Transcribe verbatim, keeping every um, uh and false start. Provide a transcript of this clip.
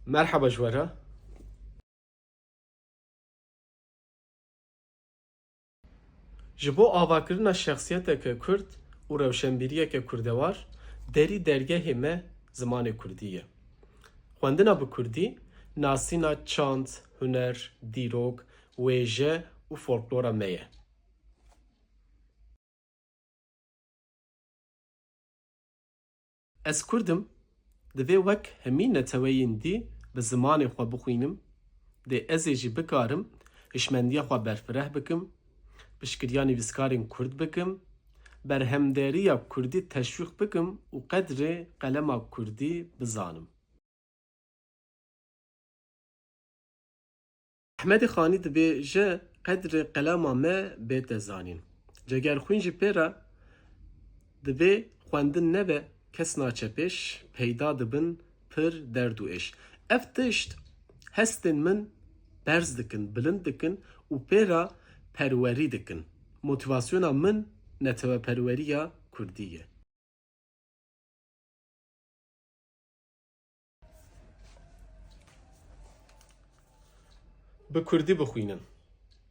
Merheba ji we re. Ji bo avakirina şexsiyeteke Kurd û rewşenbîriyeke kurdewar, derî dergehê me zimanê Kurdî ye. Xwendina bi Kurdî, nasîna çand, huner, dîrok, wêje û folklora me ye. Ez Kurd im, divê wek hemî neteweyên dî bi zimanê xwe bixwînim, dê ez ê jî bikarim hişmendiya xwe berfireh bikim, piştgiriya nivîskarên Kurd bikim, berhemderiya Kurdî teşwîq bikim û qedrê qelema Kurdî bizanim. Ehmedê Xanî dibêje, qedrê qelama me bête zanîn. Cegerxwîn jî pê re dibê xwendin nebe kes naçe pêş, peyda dibin pir derd û êş. Ev tişt hestên min berz dikin, bilind dikin û pê re perwerî dikin. Motivasyona min neteweperweriya Kurdî ye. Bi Kurdî bixwînin.